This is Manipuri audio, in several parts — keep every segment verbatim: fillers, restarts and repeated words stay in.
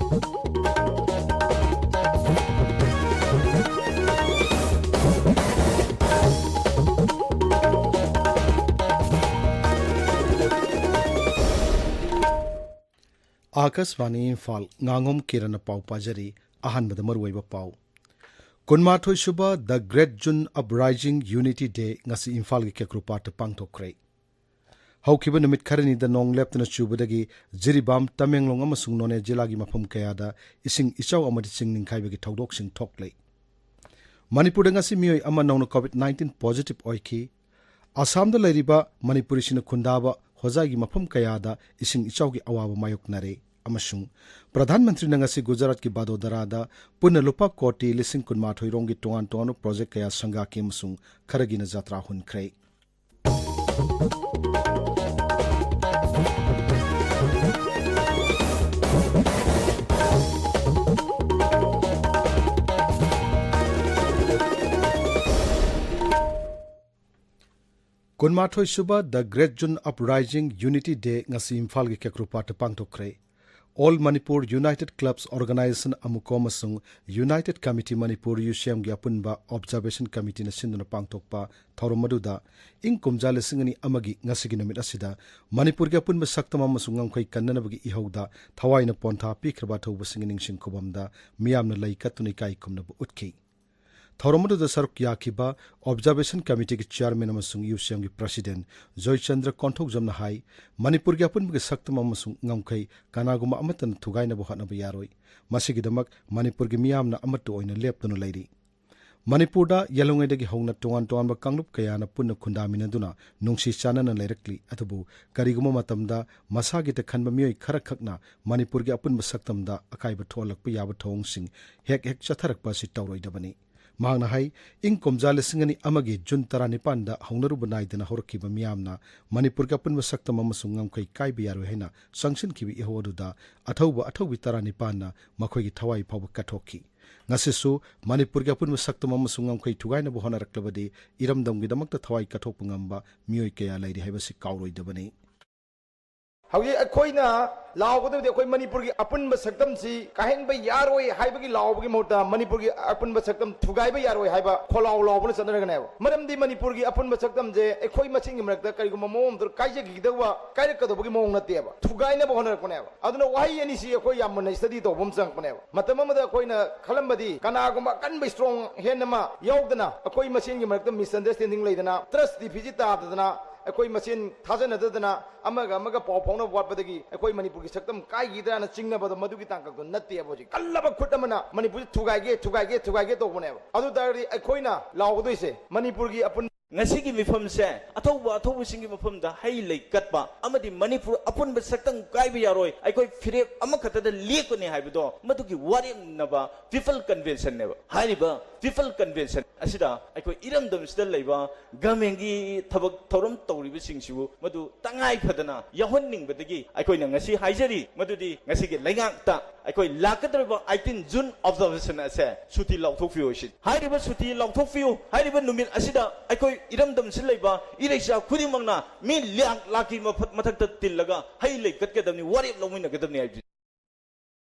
ꯑꯥꯀꯥꯁꯕꯥꯅꯤ ꯏꯝꯐꯥꯜ, ꯉꯥꯉꯣꯝ ꯀꯤꯔꯟꯅ ꯄꯥꯎ ꯄꯥꯖꯔꯤ꯫ ꯑꯍꯥꯟꯕꯗ ꯃꯔꯨꯑꯣꯏꯕ ꯄꯥꯎ꯫ ꯀꯨꯟꯃꯥꯊꯣꯏ ꯁꯨꯕ The Great June Uprising Unity Day ꯉꯁꯤ ꯏꯝꯐꯥꯜꯒꯤ ꯀꯦꯀ꯭ꯔꯨꯄꯥꯠꯇ ꯄꯥꯡꯊꯣꯛꯈ꯭ꯔꯦ꯫ ꯍꯧꯈꯤꯕ ꯅꯨꯃꯤꯠ ꯈꯔꯅꯤꯗ ꯅꯣꯡ ꯂꯦꯞꯇꯅ ꯆꯨꯕꯗꯒꯤ ꯖꯤꯔꯤꯕꯥꯝ, ꯇꯃꯦꯡꯂꯣꯡ ꯑꯃꯁꯨꯡ ꯅꯣꯅꯦ ꯖꯤꯂꯥꯒꯤ ꯃꯐꯝ ꯀꯌꯥꯗ ꯏꯁꯤꯡ ꯏꯆꯥꯎ ꯑꯃꯗꯤ ꯆꯤꯡ ꯅꯤꯡꯈꯥꯏꯕꯒꯤ ꯊꯧꯗꯣꯛꯁꯤꯡ ꯊꯣꯛꯂꯦ꯫ ꯃꯅꯤꯄꯨꯔꯗ ꯉꯁꯤ ꯃꯤꯑꯣꯏ ꯑꯃ ꯅꯧꯅ COVID nineteen positive ꯑꯣꯏꯈꯤ꯫ ꯑꯁꯥꯝꯗ ꯂꯩꯔꯤꯕ ꯃꯅꯤꯄꯨꯔꯤꯁꯤꯡꯅ ꯈꯨꯟꯗꯥꯕ ꯍꯣꯖꯥꯏꯒꯤ ꯃꯐꯝ ꯀꯌꯥꯗ ꯏꯁꯤꯡ ꯏꯆꯥꯎꯒꯤ ꯑꯋꯥꯕ ꯃꯥꯌꯣꯛꯅꯔꯦ꯫ ꯑꯃꯁꯨꯡ ꯄ꯭ꯔꯙꯥꯟ ꯃꯟꯇ꯭ꯔꯤꯅ ꯉꯁꯤ ꯒꯨꯖꯔꯥꯠꯀꯤ ꯕꯥꯗꯣꯗꯔꯥꯗ ꯄꯨꯟꯅ ꯂꯨꯄꯥ ꯀꯣꯇꯤ ꯂꯤꯁꯤꯡ ꯀꯨꯟꯃꯥꯊꯣꯏ ꯔꯣꯝꯒꯤ ꯇꯣꯉꯥꯟ ꯇꯣꯉꯥꯟꯕ ꯄ꯭ꯔꯣꯖꯦꯛ ꯀꯌꯥ ꯁꯪꯒꯥꯈꯤ ꯑꯃꯁꯨꯡ ꯈꯔꯒꯤꯅ ꯖꯇ꯭ꯔꯥ ꯍꯨꯟꯈ꯭ꯔꯦ꯫ ꯀꯨꯟꯃꯥꯊꯣꯏ ꯁꯨꯕ The Great June Uprising Unity Day ꯉꯁꯤ ꯏꯝꯐꯥꯜꯒꯤ ꯀꯦꯀ꯭ꯔꯨꯄꯥꯠꯇ ꯄꯥꯡꯊꯣꯛꯈ꯭ꯔꯦ꯫ All Manipur United Clubs Organization, ꯑꯃꯨꯀꯣ, ꯑꯃꯁꯨꯡ United Committee Manipur, ꯌꯨ ꯁꯤ ꯑꯦꯝꯒꯤ ꯑꯄꯨꯟꯕ Observation Committeeꯅ ꯁꯤꯟꯗꯨꯅ ꯄꯥꯡꯊꯣꯛꯄ ꯊꯧꯔꯝ ꯑꯗꯨꯗ ꯏꯪ ꯀꯨꯝꯖꯥ ꯂꯤꯁꯤꯡ ꯑꯅꯤ ꯑꯃꯒꯤ ꯉꯁꯤꯒꯤ ꯅꯨꯃꯤꯠ ꯑꯁꯤꯗ ꯃꯅꯤꯄꯨꯔꯒꯤ ꯑꯄꯨꯟꯕ ꯁꯛꯇꯝ ꯑꯃꯁꯨꯡ ꯉꯝꯈꯩ ꯀꯟꯅꯅꯕꯒꯤ ꯏꯍꯧꯗ ꯊꯋꯥꯏꯅ ꯄꯣꯟꯊꯥ ꯄꯤꯈ꯭ꯔꯕ ꯑꯊꯧꯕꯁꯤꯡꯒꯤ ꯅꯤꯡꯁꯤꯡ ꯈꯨꯕꯝꯗ ꯃꯤꯌꯥꯝꯅ ꯂꯩ ꯀꯠꯇꯨꯅ ꯏꯀꯥꯏ ꯈꯨꯝꯅꯕ ꯎꯠꯈꯤ꯫ ꯊꯧꯔꯝ ꯑꯗꯨꯗ ꯁꯔꯨꯛ ꯌꯥꯈꯤꯕ Observation Committeeꯒꯤ Chairman ꯑꯃꯁꯨꯡ ꯌꯨ ꯁꯤ ꯑꯦꯝꯒꯤ President ꯖꯣꯏꯆꯟꯗ꯭ꯔ ꯀꯣꯟꯊꯧꯖꯝꯅ ꯍꯥꯏ, ꯃꯅꯤꯄꯨꯔꯒꯤ ꯑꯄꯨꯟꯕꯒꯤ ꯁꯛꯇꯝ ꯑꯃꯁꯨꯡ ꯉꯝꯈꯩ ꯀꯅꯥꯒꯨꯝꯕ ꯑꯃꯠꯇꯅ ꯊꯨꯒꯥꯏꯅꯕ ꯍꯣꯠꯅꯕ ꯌꯥꯔꯣꯏ꯫ ꯃꯁꯤꯒꯤꯗꯃꯛ ꯃꯅꯤꯄꯨꯔꯒꯤ ꯃꯤꯌꯥꯝꯅ ꯑꯃꯠꯇ ꯑꯣꯏꯅ ꯂꯦꯞꯇꯨꯅ ꯂꯩꯔꯤ꯫ ꯃꯅꯤꯄꯨꯔꯗ ꯌꯦꯜꯍꯧꯉꯩꯗꯒꯤ ꯍꯧꯅ ꯇꯣꯉꯥꯟ ꯇꯣꯉꯥꯟꯕ ꯀꯥꯡꯂꯨꯞ ꯀꯌꯥꯅ ꯄꯨꯟꯅ ꯈꯨꯟꯗꯥꯃꯤꯟꯅꯗꯨꯅ ꯅꯨꯡꯁꯤ ꯆꯥꯟꯅꯅ ꯂꯩꯔꯛꯂꯤ꯫ ꯑꯗꯨꯕꯨ ꯀꯔꯤꯒꯨꯝꯕ ꯃꯇꯝꯗ ꯃꯁꯥꯒꯤꯇ ꯈꯟꯕ ꯃꯤꯑꯣꯏ ꯈꯔꯈꯛꯅ ꯃꯅꯤꯄꯨꯔꯒꯤ ꯑꯄꯨꯟꯕ ꯁꯛꯇꯝꯗ ꯑꯀꯥꯏꯕ ꯊꯣꯛꯍꯜꯂꯛꯄ ꯌꯥꯕ ꯊꯧꯑꯣꯡꯁꯤꯡ ꯍꯦꯛ ꯍꯦꯛ ꯆꯠꯊꯔꯛꯄ ꯑꯁꯤ ꯇꯧꯔꯣꯏꯗꯕꯅꯤ꯫ ꯃꯍꯥꯛꯅ ꯍꯥꯏ, ꯏꯪ ꯀꯨꯝꯖꯥ ꯂꯤꯁꯤꯡ ꯑꯅꯤ ꯑꯃꯒꯤ ꯖꯨꯟ ꯇꯔꯥꯅꯤꯄꯥꯟꯗ ꯍꯧꯅꯔꯨꯕ ꯅꯥꯏꯗꯅ ꯍꯧꯔꯛꯈꯤꯕ ꯃꯤꯌꯥꯝꯅ ꯃꯅꯤꯄꯨꯔꯒꯤ ꯑꯄꯨꯟꯕ ꯁꯛꯇꯝ ꯑꯃꯁꯨꯡ ꯉꯝꯈꯩ ꯀꯥꯏꯕ ꯌꯥꯔꯣꯏ ꯍꯥꯏꯅ ꯆꯪꯁꯤꯟꯈꯤꯕ ꯏꯍꯧ ꯑꯗꯨꯗ ꯑꯊꯧꯕ ꯑꯊꯧꯕꯤ ꯇꯔꯥꯅꯤꯄꯥꯟꯅ ꯃꯈꯣꯏꯒꯤ ꯊꯋꯥꯏ ꯐꯥꯎꯕ ꯀꯠꯊꯣꯛꯈꯤ꯫ ꯉꯁꯤꯁꯨ ꯃꯅꯤꯄꯨꯔꯒꯤ ꯑꯄꯨꯟꯕ ꯁꯛꯇꯝ ꯑꯃꯁꯨꯡ ꯉꯝꯈꯩ ꯊꯨꯒꯥꯏꯅꯕ ꯍꯣꯠꯅꯔꯛꯂꯕꯗꯤ ꯏꯔꯝꯗꯝꯒꯤꯗꯃꯛꯇ ꯊꯋꯥꯏ ꯀꯠꯊꯣꯛꯄ ꯉꯝꯕ ꯃꯤꯑꯣꯏ ꯀꯌꯥ ꯂꯩꯔꯤ ꯍꯥꯏꯕꯁꯤ ꯀꯥꯎꯔꯣꯏꯗꯕꯅꯤ꯫ ꯍꯧꯖꯤꯛ ꯑꯩꯈꯣꯏꯅ ꯂꯥꯎꯒꯗꯕꯗꯤ ꯑꯩꯈꯣꯏ ꯃꯅꯤꯄꯨꯔꯒꯤ ꯑꯄꯨꯟꯕ ꯁꯛꯇꯝꯁꯤ ꯀꯥꯏꯍꯟꯕ ꯌꯥꯔꯣꯏ ꯍꯥꯏꯕꯒꯤ ꯂꯥꯎꯕꯒꯤ ꯃꯍꯨꯠꯇ ꯃꯅꯤꯄꯨꯔꯒꯤ ꯑꯄꯨꯟꯕ ꯁꯛꯇꯝ ꯊꯨꯒꯥꯏꯕ ꯌꯥꯔꯣꯏ ꯍꯥꯏꯕ ꯈꯣꯜꯂꯥꯎ ꯂꯥꯎꯕꯅ ꯆꯠꯅꯔꯒꯅꯦꯕ꯫ ꯃꯔꯝꯗꯤ ꯃꯅꯤꯄꯨꯔꯒꯤ ꯑꯄꯨꯟꯕ ꯁꯛꯇꯝꯁꯦ ꯑꯩꯈꯣꯏ ꯃꯁꯦꯟꯒꯤ ꯃꯔꯛꯇ ꯀꯔꯤꯒꯨꯝꯕ ꯃꯑꯣꯡ ꯑꯃꯗ ꯀꯥꯏꯖꯈꯤꯒꯗꯧꯕ, ꯀꯥꯏꯔꯛꯀꯗꯧꯕꯒꯤ ꯃꯑꯣꯡ ꯅꯠꯇꯦꯕ, ꯊꯨꯒꯥꯏꯅꯕ ꯍꯣꯠꯅꯔꯛꯄꯅꯦꯕ꯫ ꯑꯗꯨꯅ ꯋꯥꯍꯩ ꯑꯅꯤꯁꯤ ꯑꯩꯈꯣꯏ ꯌꯥꯝ ꯃꯨꯟꯅ ꯁ꯭ꯇꯗꯤ ꯇꯧꯕ ꯑꯃ ꯆꯪꯉꯛꯄꯅꯦꯕ꯫ ꯃꯇꯝ ꯑꯃꯗ ꯑꯩꯈꯣꯏꯅ ꯈꯜꯂꯝꯕꯗꯤ ꯀꯅꯥꯒꯨꯝꯕ ꯑꯀꯟꯕ ꯏꯁꯇ꯭ꯔꯣꯡ ꯍꯦꯟ ꯑꯃ ꯌꯥꯎꯗꯅ ꯑꯩꯈꯣꯏ ꯃꯁꯦꯟꯒꯤ ꯃꯔꯛꯇ ꯃꯤꯁꯑꯟꯗꯔꯁꯇꯦꯟꯗꯤꯡ ꯂꯩꯗꯅ, ꯇ꯭ꯔꯁ ꯗꯤꯐꯤꯁꯤꯠ ꯇꯥꯗꯗꯅ, ꯑꯩꯈꯣꯏ ꯃꯁꯦꯟ ꯊꯥꯖꯅꯗꯗꯅ, ꯑꯃꯒ ꯑꯃꯒ ꯄꯥꯎ ꯐꯥꯎꯅꯕ ꯋꯥꯠꯄꯗꯒꯤ ꯑꯩꯈꯣꯏ ꯃꯅꯤꯄꯨꯔꯒꯤ ꯁꯛꯇꯝ ꯀꯥꯏꯈꯤꯗ꯭ꯔꯥꯅ ꯆꯤꯡꯅꯕꯗꯣ, ꯃꯗꯨꯒꯤ ꯇꯥꯡꯀꯛꯇꯣ ꯅꯠꯇꯦꯕ꯫ ꯍꯧꯖꯤꯛ ꯀꯜꯂꯕ ꯈꯨꯠ ꯑꯃꯅ ꯃꯅꯤꯄꯨꯔꯁꯤ ꯊꯨꯒꯥꯏꯒꯦ, ꯊꯨꯒꯥꯏꯒꯦ, ꯊꯨꯒꯥꯏꯒꯦ ꯇꯧꯕꯅꯦꯕ꯫ ꯑꯗꯨ ꯇꯥꯔꯗꯤ ꯑꯩꯈꯣꯏꯅ ꯂꯥꯎꯒꯗꯣꯏꯁꯦ ꯃꯅꯤꯄꯨꯔꯒꯤ ꯑꯄꯨꯟ ꯉꯁꯤꯒꯤ ꯃꯤꯐꯝꯁꯦ ꯑꯊꯧꯕ ꯑꯊꯧꯕꯁꯤꯡꯒꯤ ꯃꯐꯝꯗ ꯍꯩ ꯂꯩ ꯀꯠꯄ ꯑꯃꯗꯤ ꯃꯅꯤꯄꯨꯔ ꯑꯄꯨꯟꯕ ꯁꯛꯇꯝ ꯀꯥꯏꯕ ꯌꯥꯔꯣꯏ, ꯑꯩꯈꯣꯏ ꯐꯤꯔꯦꯞ ꯑꯃꯈꯛꯇꯗ ꯂꯦꯞꯀꯅꯤ ꯍꯥꯏꯕꯗꯣ, ꯃꯗꯨꯒꯤ ꯋꯥꯔꯦꯞꯅꯕ ꯄꯤꯄꯜ ꯀꯟꯚꯦꯟꯁꯟꯅꯦꯕ꯫ ꯍꯥꯏꯔꯤꯕ ꯄꯤꯄꯜ ꯀꯟꯚꯦꯟꯁꯟ ꯑꯁꯤꯗ ꯑꯩꯈꯣꯏ ꯏꯔꯝꯗꯝꯁꯤꯗ ꯂꯩꯕ ꯒꯃꯦꯟꯒꯤ ꯊꯕꯛ ꯊꯧꯔꯝ ꯇꯧꯔꯤꯕꯁꯤꯡꯁꯤꯕꯨ ꯃꯗꯨ ꯇꯉꯥꯏ ꯐꯗꯅ ꯌꯥꯎꯍꯟꯅꯤꯡꯕꯗꯒꯤ ꯑꯩꯈꯣꯏꯅ ꯉꯁꯤ ꯍꯥꯏꯖꯔꯤ ꯃꯗꯨꯗꯤ ꯉꯁꯤꯒꯤ ꯂꯩꯉꯥꯛꯇ ꯑꯩꯈꯣꯏ ꯂꯥꯛꯀꯗꯧꯔꯤꯕ ꯑꯩꯇꯤꯟ ꯖꯨꯟ ꯑꯣꯕꯖꯔꯕꯦꯁꯟ ꯑꯁꯦ ꯁꯨꯇꯤ ꯂꯥꯎꯊꯣꯛꯄꯤꯌꯨ꯫ ꯁꯤ ꯍꯥꯏꯔꯤꯕ ꯁꯨꯇꯤ ꯂꯥꯎꯊꯣꯛꯄꯤꯌꯨ ꯍꯥꯏꯔꯤꯕ ꯅꯨꯃꯤꯠ ꯑꯁꯤꯗ ꯑꯩꯈꯣꯏ ꯏꯔꯝꯗꯝꯁꯤ ꯂꯩꯕ ꯏꯔꯩꯆꯥ ꯈꯨꯗꯤꯡꯃꯛꯅ ꯃꯤ ꯂꯥꯛ ꯂꯥꯛꯀꯤ ꯃꯐ-, ꯃꯊꯛꯇ ꯇꯤꯜꯂꯒ ꯍꯩ ꯂꯩ ꯀꯠꯀꯗꯕꯅꯤ, ꯋꯥꯔꯦꯞ ꯂꯧꯃꯤꯟꯅꯒꯗꯕꯅꯤ ꯍꯥꯏꯕꯁꯤ꯫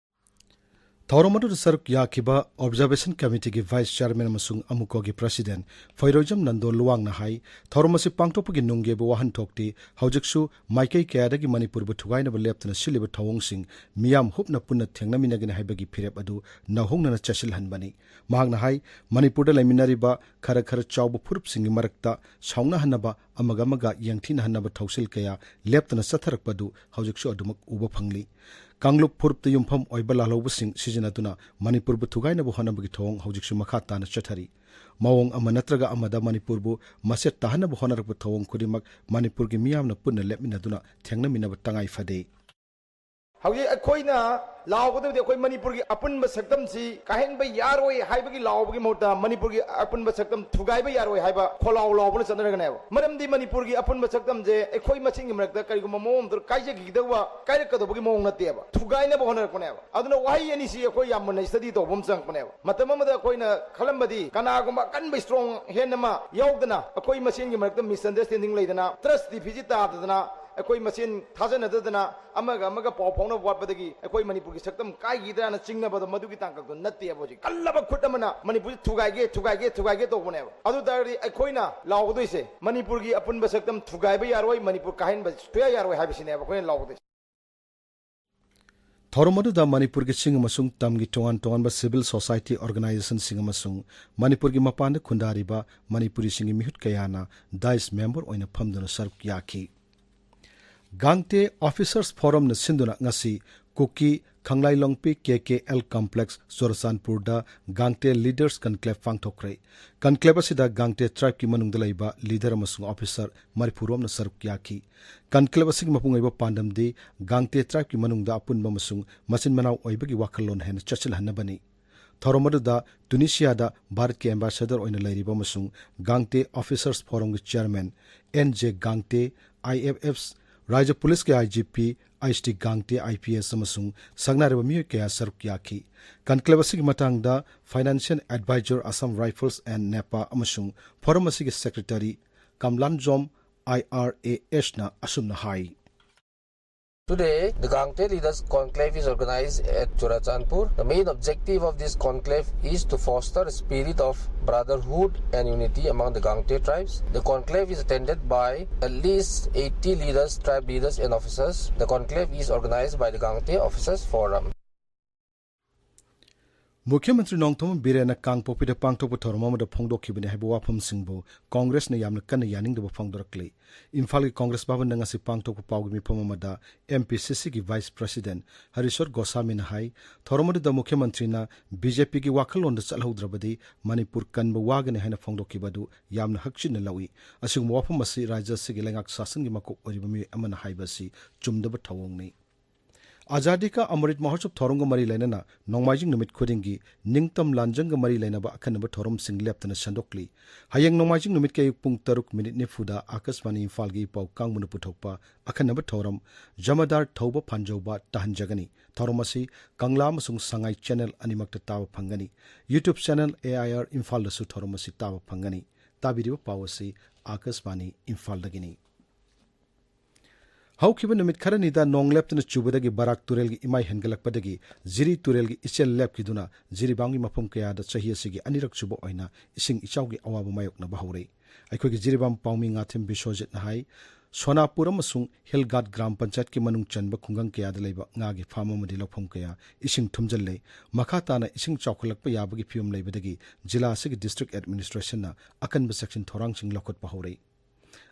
ꯊꯧꯔꯝ ꯑꯗꯨꯗ ꯁꯔꯨꯛ ꯌꯥꯈꯤꯕ ꯑꯣꯕꯖꯔꯕꯦꯁꯟ ꯀꯃꯤꯇꯤꯒꯤ ꯚꯥꯏꯁ ꯆꯤꯌꯔꯃꯦꯟ ꯑꯃꯁꯨꯡ ꯑꯃꯨꯀꯣꯒꯤ ꯄ꯭ꯔꯁꯤꯗꯦꯟ ꯐꯣꯏꯔꯣꯏꯖꯝ ꯅꯟꯗꯣ ꯂꯨꯋꯥꯡꯅ ꯍꯥꯏ, ꯊꯧꯔꯝ ꯑꯁꯤ ꯄꯥꯡꯊꯣꯛꯄꯒꯤ ꯅꯨꯡꯒꯤ ꯑꯣꯏꯕ ꯋꯥꯍꯟꯊꯣꯛꯇꯤ ꯍꯧꯖꯤꯛꯁꯨ ꯃꯥꯏꯀꯩ ꯀꯌꯥꯗꯒꯤ ꯃꯅꯤꯄꯨꯔꯕꯨ ꯊꯨꯒꯥꯏꯅꯕ ꯂꯦꯞꯇꯅ ꯁꯤꯜꯂꯤꯕ ꯊꯧꯑꯣꯡꯁꯤꯡ ꯃꯤꯌꯥꯝ ꯍꯨꯞꯅ ꯄꯨꯟꯅ ꯊꯦꯡꯅꯃꯤꯟꯅꯒꯅꯤ ꯍꯥꯏꯕꯒꯤ ꯐꯤꯔꯦꯞ ꯑꯗꯨ ꯅꯧꯍꯧꯅꯅ ꯆꯠꯁꯤꯜꯍꯟꯕꯅꯤ꯫ ꯃꯍꯥꯛꯅ ꯍꯥꯏ, ꯃꯅꯤꯄꯨꯔꯗ ꯂꯩꯃꯤꯟꯅꯔꯤꯕ ꯈꯔ ꯈꯔ ꯆꯥꯎꯕ ꯐꯨꯔꯨꯞꯁꯤꯡꯒꯤ ꯃꯔꯛꯇ ꯁꯥꯎꯅꯍꯟꯅꯕ, ꯑꯃꯒ ꯑꯃꯒ ꯌꯦꯡꯊꯤꯅꯍꯟꯅꯕ ꯊꯧꯁꯤꯜ ꯀꯌꯥ ꯂꯦꯞꯇꯅ ꯆꯠꯊꯔꯛꯄ ꯑꯗꯨ ꯍꯧꯖꯤꯛꯁꯨ ꯑꯗꯨꯃꯛ ꯎꯕ ꯐꯪꯂꯤ꯫ ꯀꯥꯡꯂꯨꯞ ꯐꯨꯔꯨꯞꯇ ꯌꯨꯝꯐꯝ ꯑꯣꯏꯕ ꯂꯥꯜꯍꯧꯕꯁꯤꯡ ꯁꯤꯖꯤꯟꯅꯗꯨꯅ ꯃꯅꯤꯄꯨꯔꯕꯨ ꯊꯨꯒꯥꯏꯅꯕ ꯍꯣꯠꯅꯕꯒꯤ ꯊꯧꯑꯣꯡ ꯍꯧꯖꯤꯛꯁꯨ ꯃꯈꯥ ꯇꯥꯅ ꯆꯠꯊꯔꯤ꯫ ꯃꯑꯣꯡ ꯑꯃ ꯅꯠꯇ꯭ꯔꯒ ꯑꯃꯗ ꯃꯅꯤꯄꯨꯔꯕꯨ ꯃꯆꯦꯠ ꯇꯥꯍꯟꯅꯕ ꯍꯣꯠꯅꯔꯛꯄ ꯊꯧꯑꯣꯡ ꯈꯨꯗꯤꯡꯃꯛ ꯃꯅꯤꯄꯨꯔꯒꯤ ꯃꯤꯌꯥꯝꯅ ꯄꯨꯟꯅ ꯂꯦꯞꯃꯤꯟꯅꯗꯨꯅ ꯊꯦꯡꯅꯃꯤꯟꯅꯕ ꯇꯉꯥꯏ ꯐꯗꯦ꯫ ꯍꯧꯖꯤꯛ ꯑꯩꯈꯣꯏꯅ ꯂꯥꯎꯒꯗꯕꯗꯤ ꯑꯩꯈꯣꯏ ꯃꯅꯤꯄꯨꯔꯒꯤ ꯑꯄꯨꯟꯕ ꯁꯛꯇꯝꯁꯤ ꯀꯥꯏꯍꯟꯕ ꯌꯥꯔꯣꯏ ꯍꯥꯏꯕꯒꯤ ꯂꯥꯎꯕꯒꯤ ꯃꯍꯨꯠꯇ ꯃꯅꯤꯄꯨꯔꯒꯤ ꯑꯄꯨꯟꯕ ꯁꯛꯇꯝ ꯊꯨꯒꯥꯏꯕ ꯌꯥꯔꯣꯏ ꯍꯥꯏꯕ ꯈꯣꯜꯂꯥꯎ ꯂꯥꯎꯕꯅ ꯆꯠꯅꯔꯒꯅꯦꯕ꯫ ꯃꯔꯝꯗꯤ ꯃꯅꯤꯄꯨꯔꯒꯤ ꯑꯄꯨꯟꯕ ꯁꯛꯇꯝꯁꯦ ꯑꯩꯈꯣꯏ ꯃꯁꯦꯟꯒꯤ ꯃꯔꯛꯇ ꯀꯔꯤꯒꯨꯝꯕ ꯃꯑꯣꯡ ꯑꯃꯗ ꯀꯥꯏꯖꯈꯤꯒꯗꯧꯕ, ꯀꯥꯏꯔꯛꯀꯗꯧꯕꯒꯤ ꯃꯑꯣꯡ ꯅꯠꯇꯦꯕ, ꯊꯨꯒꯥꯏꯅꯕ ꯍꯣꯠꯅꯔꯛꯄꯅꯦꯕ꯫ ꯑꯗꯨꯅ ꯋꯥꯍꯩ ꯑꯅꯤꯁꯤ ꯑꯩꯈꯣꯏ ꯌꯥꯝ ꯃꯨꯟꯅ ꯁ꯭ꯇꯗꯤ ꯇꯧꯕ ꯑꯃ ꯆꯪꯉꯛꯄꯅꯦꯕ꯫ ꯃꯇꯝ ꯑꯃꯗ ꯑꯩꯈꯣꯏꯅ ꯈꯜꯂꯝꯕꯗꯤ ꯀꯅꯥꯒꯨꯝꯕ ꯑꯀꯟꯕ ꯏꯁꯇ꯭ꯔꯣꯡ ꯍꯦꯟ ꯑꯃ ꯌꯥꯎꯗꯅ ꯑꯩꯈꯣꯏ ꯃꯁꯦꯟꯒꯤ ꯃꯔꯛꯇ ꯃꯤꯁꯑꯟꯗꯔꯁꯇꯦꯟꯗꯤꯡ ꯂꯩꯗꯅ, ꯇ꯭ꯔꯁ ꯗꯤꯐꯤꯁꯤꯠ ꯇꯥꯗꯗꯅ, ꯑꯩꯈꯣꯏ ꯃꯁꯦꯟ ꯊꯥꯖꯅꯗꯗꯅ ꯑꯃꯒ ꯑꯃꯒ ꯄꯥꯎ ꯐꯥꯎꯅꯕ ꯋꯥꯠꯄꯗꯒꯤ ꯑꯩꯈꯣꯏ ꯃꯅꯤꯄꯨꯔꯒꯤ ꯁꯛꯇꯝ ꯀꯥꯏꯈꯤꯗ꯭ꯔꯥꯅ ꯆꯤꯡꯅꯕꯗꯣ ꯃꯗꯨꯒꯤ ꯇꯥꯡꯀꯛꯇꯣ ꯅꯠꯇꯦꯕ꯫ ꯍꯧꯖꯤꯛ ꯀꯜꯂꯕ ꯈꯨꯠ ꯑꯃꯅ ꯃꯅꯤꯄꯨꯔꯁꯦ ꯊꯨꯒꯥꯏꯒꯦ, ꯊꯨꯒꯥꯏꯒꯦ, ꯊꯨꯒꯥꯏꯒꯦ ꯇꯧꯕꯅꯦꯕ꯫ ꯑꯗꯨ ꯇꯥꯔꯗꯤ ꯑꯩꯈꯣꯏꯅ ꯂꯥꯎꯒꯗꯣꯏꯁꯦ ꯃꯅꯤꯄꯨꯔꯒꯤ ꯑꯄꯨꯟꯕ ꯁꯛꯇꯝ ꯊꯨꯒꯥꯏꯕ ꯌꯥꯔꯣꯏ, ꯃꯅꯤꯄꯨꯔ ꯀꯥꯏꯍꯟꯕ ꯁꯨꯡꯌꯥ ꯌꯥꯔꯣꯏ ꯍꯥꯏꯕꯁꯤꯅꯦꯕ ꯑꯩꯈꯣꯏꯅ ꯂꯥꯎꯒꯗꯣꯏꯁꯦ꯫ ꯊꯧꯔꯝ ꯑꯗꯨꯗ ꯃꯅꯤꯄꯨꯔꯒꯤ ꯆꯤꯡ ꯑꯃꯁꯨꯡ ꯇꯝꯒꯤ ꯇꯣꯉꯥꯟ ꯇꯣꯉꯥꯟꯕ civil society organizationꯁꯤꯡ ꯑꯃꯁꯨꯡ ꯃꯅꯤꯄꯨꯔꯒꯤ ꯃꯄꯥꯟꯗ ꯈꯨꯟꯗꯥꯔꯤꯕ ꯃꯅꯤꯄꯨꯔꯤꯁꯤꯡꯒꯤ ꯃꯤꯍꯨꯠ ꯀꯌꯥꯅ dais member ꯑꯣꯏꯅ ꯐꯝꯗꯨꯅ ꯁꯔꯨꯛ ꯌꯥꯈꯤ꯫ ꯒꯥꯡꯇꯦ Officers Forumꯅ ꯁꯤꯟꯗꯨꯅ ꯉꯁꯤ ꯀꯨꯀꯤ ꯈꯪꯂꯥꯏꯂꯣꯡꯄꯤ KKL Complex ꯆꯨꯔꯆꯥꯟꯄꯨꯔꯗ ꯒꯥꯡꯇꯦ Leaders Conclave ꯄꯥꯡꯊꯣꯛꯈ꯭ꯔꯦ꯫ Conclave ꯑꯁꯤꯗ ꯒꯥꯡꯇꯦ tribeꯀꯤ ꯃꯅꯨꯡꯗ ꯂꯩꯕ leader ꯑꯃꯁꯨꯡ officer ꯃꯔꯤꯐꯨ ꯔꯣꯝꯅ ꯁꯔꯨꯛ ꯌꯥꯈꯤ꯫ Conclave ꯑꯁꯤꯒꯤ ꯃꯄꯨꯡ ꯑꯣꯏꯕ ꯄꯥꯟꯗꯝꯗꯤ ꯒꯥꯡꯇꯦ tribeꯀꯤ ꯃꯅꯨꯡꯗ ꯑꯄꯨꯟꯕ ꯑꯃꯁꯨꯡ ꯃꯆꯤꯟ ꯃꯅꯥꯎ ꯑꯣꯏꯕꯒꯤ ꯋꯥꯈꯜꯂꯣꯟ ꯍꯦꯟꯅ ꯆꯠꯁꯤꯜꯍꯟꯅꯕꯅꯤ꯫ ꯊꯧꯔꯝ ꯑꯗꯨꯗ ꯇꯨꯅꯤꯁꯤꯌꯥꯗ ꯚꯥꯔꯠꯀꯤ ambassador ꯑꯣꯏꯅ ꯂꯩꯔꯤꯕ ꯑꯃꯁꯨꯡ ꯒꯥꯡꯇꯦ Officers Forumꯒꯤ chairman N J Gangte, IFFs, ꯔꯥꯖ꯭ꯌ ꯄꯨꯂꯤꯁꯀꯤ IGP H D Gangte IPS ꯑꯃꯁꯨꯡ ꯁꯛꯅꯥꯏꯔꯕ ꯃꯤꯑꯣꯏ ꯀꯌꯥ ꯁꯔꯨꯛ ꯌꯥꯈꯤ꯫ Conclave ꯑꯁꯤꯒꯤ ꯃꯇꯥꯡꯗ financial advisor Assam Rifles and NEPA ꯑꯃꯁꯨꯡ forum ꯑꯁꯤꯒꯤ secretary Kamlanjom IRASꯅ ꯑꯁꯨꯝꯅ ꯍꯥꯏ꯫ Today, the Gangte Leaders Conclave is organized at Churachandpur. The main objective of this conclave is to foster a spirit of brotherhood and unity among the Gangte tribes. The conclave is attended by at least eighty leaders, tribe leaders and officers. The conclave is organized by the Gangte Officers Forum. ꯃꯨꯈ꯭ꯌ ꯃꯟꯇ꯭ꯔꯤ ꯅꯣꯡꯊꯣꯝꯕꯝ ꯕꯤꯔꯦꯟꯅ ꯀꯥꯡꯄꯣꯛꯄꯤꯗ ꯄꯥꯡꯊꯣꯛꯄ ꯊꯧꯔꯝ ꯑꯃꯗ ꯐꯣꯡꯗꯣꯛꯈꯤꯕꯅꯤ ꯍꯥꯏꯕ ꯋꯥꯐꯝꯁꯤꯡꯕꯨ ꯀꯣꯡꯒ꯭ꯔꯦꯁꯅ ꯌꯥꯝꯅ ꯀꯟꯅ ꯌꯥꯅꯤꯡꯗꯕ ꯐꯣꯡꯗꯣꯔꯛꯂꯤ꯫ ꯏꯝꯐꯥꯜꯒꯤ ꯀꯣꯡꯒ꯭ꯔꯦꯁ ꯚꯕꯟꯗ ꯉꯁꯤ ꯄꯥꯡꯊꯣꯛꯄ ꯄꯥꯎꯒꯤ ꯃꯤꯐꯝ ꯑꯃꯗ MPCCꯒꯤ vice president ꯍꯔꯤꯁꯣꯔ ꯒꯣꯁꯥꯃꯤꯅ ꯍꯥꯏ, ꯊꯧꯔꯝ ꯑꯗꯨꯗ ꯃꯨꯈ꯭ꯌ ꯃꯟꯇ꯭ꯔꯤꯅ BJPꯒꯤ ꯋꯥꯈꯜꯂꯣꯟꯗ ꯆꯠꯍꯧꯗ꯭ꯔꯕꯗꯤ ꯃꯅꯤꯄꯨꯔ ꯀꯟꯕ ꯋꯥꯒꯅꯤ ꯍꯥꯏꯅ ꯐꯣꯡꯗꯣꯛꯈꯤꯕ ꯑꯗꯨ ꯌꯥꯝꯅ ꯍꯛꯆꯤꯟꯅ ꯂꯧꯏ꯫ ꯑꯁꯤꯒꯨꯝꯕ ꯋꯥꯐꯝ ꯑꯁꯤ ꯔꯥꯖ꯭ꯌ ꯑꯁꯤꯒꯤ ꯂꯩꯉꯥꯛ ꯁꯥꯁꯟꯒꯤ ꯃꯀꯣꯛ ꯑꯣꯏꯔꯤꯕ ꯃꯤꯑꯣꯏ ꯑꯃꯅ ꯍꯥꯏꯕ ꯑꯁꯤ ꯆꯨꯝꯗꯕ ꯊꯧꯑꯣꯡꯅꯤ꯫ ꯑꯖꯥꯗꯤ ꯀꯥ ꯑꯃꯔꯤꯠ ꯃꯍꯣꯠꯁꯕ ꯊꯧꯔꯝꯒ ꯃꯔꯤ ꯂꯩꯅꯅ ꯅꯣꯡꯃꯥꯏꯖꯤꯡ ꯅꯨꯃꯤꯠ ꯈꯨꯗꯤꯡꯒꯤ ꯅꯤꯡꯇꯝ ꯂꯥꯟꯖꯪꯒ ꯃꯔꯤ ꯂꯩꯅꯕ ꯑꯈꯟꯅꯕ ꯊꯧꯔꯝꯁꯤꯡ ꯂꯦꯞꯇꯅ ꯁꯟꯗꯣꯛꯂꯤ꯫ ꯍꯌꯦꯡ ꯅꯣꯡꯃꯥꯏꯖꯤꯡ ꯅꯨꯃꯤꯠꯀꯤ ꯑꯌꯨꯛ ꯄꯨꯡ ꯇꯔꯨꯛ ꯃꯤꯅꯤꯠ ꯅꯤꯐꯨꯗ ꯑꯥꯀꯥꯁꯕꯥꯅꯤ ꯏꯝꯐꯥꯜꯒꯤ ꯏ ꯄꯥꯎ ꯀꯥꯡꯕꯨꯅ ꯄꯨꯊꯣꯛꯄ ꯑꯈꯟꯅꯕ ꯊꯧꯔꯝ ꯖꯃꯥꯗꯥꯔ ꯊꯧꯕ ꯐꯥꯟꯖꯧꯕ ꯇꯥꯍꯟꯖꯒꯅꯤ꯫ ꯊꯧꯔꯝ ꯑꯁꯤ ꯀꯪꯂꯥ ꯑꯃꯁꯨꯡ ꯁꯉꯥꯏ channel ꯑꯅꯤꯃꯛꯇ ꯇꯥꯕ ꯐꯪꯒꯅꯤ꯫ YouTube channel AIR ꯏꯝꯐꯥꯜꯗꯁꯨ ꯊꯧꯔꯝ ꯑꯁꯤ ꯇꯥꯕ ꯐꯪꯒꯅꯤ꯫ ꯇꯥꯕꯤꯔꯤꯕ ꯄꯥꯎ ꯑꯁꯤ ꯑꯥꯀꯥꯁꯕꯥꯅꯤ ꯏꯝꯐꯥꯜꯗꯒꯤꯅꯤ꯫ ꯍꯧꯈꯤꯕ ꯅꯨꯃꯤꯠ ꯈꯔꯅꯤꯗ ꯅꯣꯡ ꯂꯦꯞꯇꯅ ꯆꯨꯕꯗꯒꯤ ꯕꯔꯥꯛ ꯇꯨꯔꯦꯜꯒꯤ ꯏꯃꯥꯏ ꯍꯦꯟꯒꯠꯂꯛꯄꯗꯒꯤ ꯖꯤꯔꯤ ꯇꯨꯔꯦꯜꯒꯤ ꯏꯆꯦꯜ ꯂꯦꯞꯈꯤꯗꯨꯅ ꯖꯤꯔꯤꯕꯥꯝꯒꯤ ꯃꯐꯝ ꯀꯌꯥꯗ ꯆꯍꯤ ꯑꯁꯤꯒꯤ ꯑꯅꯤꯔꯛ ꯁꯨꯕ ꯑꯣꯏꯅ ꯏꯁꯤꯡ ꯏꯆꯥꯎꯒꯤ ꯑꯋꯥꯕ ꯃꯥꯌꯣꯛꯅꯕ ꯍꯧꯔꯦ꯫ ꯑꯩꯈꯣꯏꯒꯤ ꯖꯤꯔꯤꯕꯥꯝ ꯄꯥꯎꯃꯤ ꯉꯥꯊꯦꯝ ꯕꯤꯁ꯭ꯋꯖꯤꯠꯅ ꯍꯥꯏ, ꯁꯣꯅꯥꯄꯨꯔ ꯑꯃꯁꯨꯡ ꯍꯤꯜ ꯒꯥꯔꯗ ꯒ꯭ꯔꯥꯝ ꯄꯟꯆꯥꯌꯠꯀꯤ ꯃꯅꯨꯡ ꯆꯟꯕ ꯈꯨꯡꯒꯪ ꯀꯌꯥꯗ ꯂꯩꯕ ꯉꯥꯒꯤ ꯐꯥꯔꯝ ꯑꯃꯗꯤ ꯂꯧꯐꯝ ꯀꯌꯥ ꯏꯁꯤꯡ ꯊꯨꯝꯖꯤꯜꯂꯦ꯫ ꯃꯈꯥ ꯇꯥꯅ ꯏꯁꯤꯡ ꯆꯥꯎꯈꯠꯂꯛꯄ ꯌꯥꯕꯒꯤ ꯐꯤꯕꯝ ꯂꯩꯕꯗꯒꯤ ꯖꯤꯂꯥ ꯑꯁꯤꯒꯤ ꯗꯤꯁꯇ꯭ꯔꯤꯛ ꯑꯦꯗꯃꯤꯅꯤꯁꯇ꯭ꯔꯦꯁꯟꯅ ꯑꯀꯟꯕ ꯆꯦꯛꯁꯤꯟ ꯊꯧꯔꯥꯡꯁꯤꯡ ꯂꯧꯈꯠꯄ ꯍꯧꯔꯦ꯫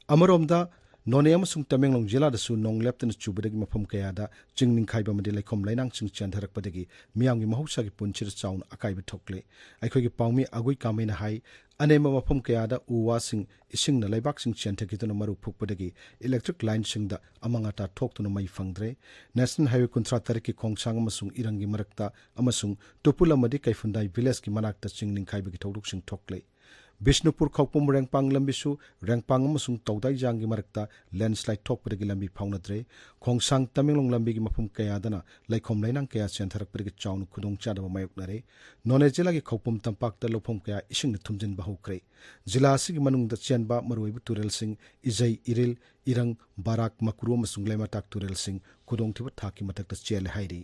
ꯑꯃꯔꯣꯝꯗ, ꯅꯣꯅꯦ ꯑꯃꯁꯨꯡ ꯇꯃꯦꯡꯂꯣꯡ ꯖꯤꯂꯥꯗꯁꯨ ꯅꯣꯡ ꯂꯦꯞꯇꯅ ꯆꯨꯕꯗꯒꯤ ꯃꯐꯝ ꯀꯌꯥꯗ ꯆꯤꯡ ꯅꯤꯡꯈꯥꯏꯕ ꯑꯃꯗꯤ ꯂꯩꯈꯣꯝ ꯂꯩꯅꯥꯡꯁꯤꯡ ꯆꯦꯟꯊꯔꯛꯄꯗꯒꯤ ꯃꯤꯌꯥꯝꯒꯤ ꯃꯍꯧꯁꯥꯒꯤ ꯄꯨꯟꯁꯤꯗ ꯆꯥꯎꯅ ꯑꯀꯥꯏꯕ ꯊꯣꯛꯂꯦ꯫ ꯑꯩꯈꯣꯏꯒꯤ ꯄꯥꯎꯃꯤ ꯑꯒꯨꯏ ꯀꯥꯃꯩꯅ ꯍꯥꯏ, ꯑꯅꯦꯝꯕ ꯃꯐꯝ ꯀꯌꯥꯗ ꯎ ꯋꯥꯁꯤꯡ ꯏꯁꯤꯡꯅ ꯂꯩꯕꯥꯛꯁꯤꯡ ꯆꯦꯟꯊꯈꯤꯗꯨꯅ ꯃꯔꯨ ꯐꯨꯛꯄꯗꯒꯤ ꯏꯂꯦꯛꯇ꯭ꯔꯤꯛ ꯂꯥꯏꯟꯁꯤꯡꯗ ꯑꯃꯥꯡ ꯑꯇꯥ ꯊꯣꯛꯇꯨꯅ ꯃꯩ ꯐꯪꯗ꯭ꯔꯦ꯫ ꯅꯦꯁꯅꯦꯜ ꯍꯥꯏꯋꯦ ꯀꯨꯟꯊ꯭ꯔꯥ ꯇꯔꯦꯠꯀꯤ ꯈꯣꯡꯁꯥꯡ ꯑꯃꯁꯨꯡ ꯏꯔꯪꯒꯤ ꯃꯔꯛꯇ ꯑꯃꯁꯨꯡ ꯇꯨꯄꯨꯜ ꯑꯃꯗꯤ ꯀꯩꯐꯨꯟꯗꯥꯏ ꯚꯤꯂꯦꯖꯀꯤ ꯃꯅꯥꯛꯇ ꯆꯤꯡ ꯅꯤꯡꯈꯥꯏꯕꯒꯤ ꯊꯧꯗꯣꯛꯁꯤꯡ ꯊꯣꯛꯂꯦ꯫ ꯕꯤꯁꯅꯨꯄꯨꯔ ꯈꯧꯄꯨꯝ ꯔꯦꯡꯄꯥꯡ ꯂꯝꯕꯤꯁꯨ ꯔꯦꯡꯄꯥꯡ ꯑꯃꯁꯨꯡ ꯇꯧꯗꯥꯏꯖꯥꯡꯒꯤ ꯃꯔꯛꯇ ꯂꯦꯟꯁꯂꯥꯏꯗ ꯊꯣꯛꯄꯗꯒꯤ ꯂꯝꯕꯤ ꯐꯥꯎꯅꯗ꯭ꯔꯦ꯫ ꯈꯣꯡꯁꯥꯡ ꯇꯃꯦꯡꯂꯣꯡ ꯂꯝꯕꯤꯒꯤ ꯃꯐꯝ ꯀꯌꯥꯗꯅ ꯂꯩꯈꯣꯝ ꯂꯩꯅꯥꯡ ꯀꯌꯥ ꯆꯦꯟꯊꯔꯛꯄꯗꯒꯤ ꯆꯥꯎꯅ ꯈꯨꯗꯣꯡꯆꯥꯗꯕ ꯃꯥꯌꯣꯛꯅꯔꯦ꯫ ꯅꯣꯅꯦ ꯖꯤꯂꯥꯒꯤ ꯈꯧꯄꯨꯝ ꯇꯝꯄꯥꯛꯇ ꯂꯧꯐꯝ ꯀꯌꯥ ꯏꯁꯤꯡꯅ ꯊꯨꯝꯖꯤꯟꯕ ꯍꯧꯈ꯭ꯔꯦ꯫ ꯖꯤꯂꯥ ꯑꯁꯤꯒꯤ ꯃꯅꯨꯡꯗ ꯆꯦꯟꯕ ꯃꯔꯨꯑꯣꯏꯕ ꯇꯨꯔꯦꯜꯁꯤꯡ ꯏꯖꯩ, ꯏꯔꯤꯜ, ꯏꯔꯪ, ꯕꯥꯔꯥꯛ, ꯃꯀ꯭ꯔꯨ ꯑꯃꯁꯨꯡ ꯂꯩꯃꯇꯥꯛ ꯇꯨꯔꯦꯜꯁꯤꯡ ꯈꯨꯗꯣꯡꯊꯤꯕ ꯊꯥꯛꯀꯤ ꯃꯊꯛꯇ ꯆꯦꯜꯂꯦ ꯍꯥꯏꯔꯤ꯫